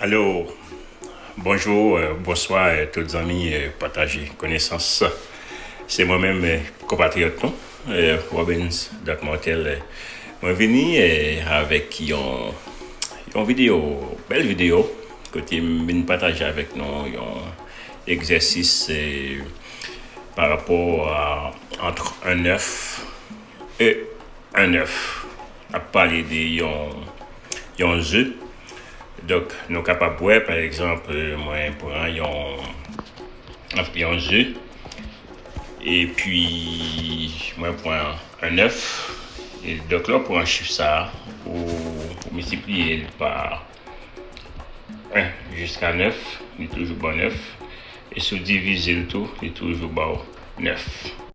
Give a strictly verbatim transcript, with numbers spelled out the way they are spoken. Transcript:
Hello, bonjou, euh, bonswa, euh, tout zanmi, euh, pataje konesans. Se mwen menm, euh, konpatriyòt nou, euh, Robbins Dot Mortel. Euh, mwen vini, euh, avèk yon, yon videyo, bèl videyo, kote m vin pataje avèk nou yon egzèsis, euh, pa rapò a entre un œuf et un œuf. N ap pale de yon, yon ze. Donk, nou kapab wè, pa egzanp, mwen pran yon, yon ze, epi mwen pran un œuf. E donk, lè w pran chif sa a, ou, ou miltipliye l pa un jiska nèf, li toujou ba w nèf. E si w divize l tou, li toujou ba w nèf.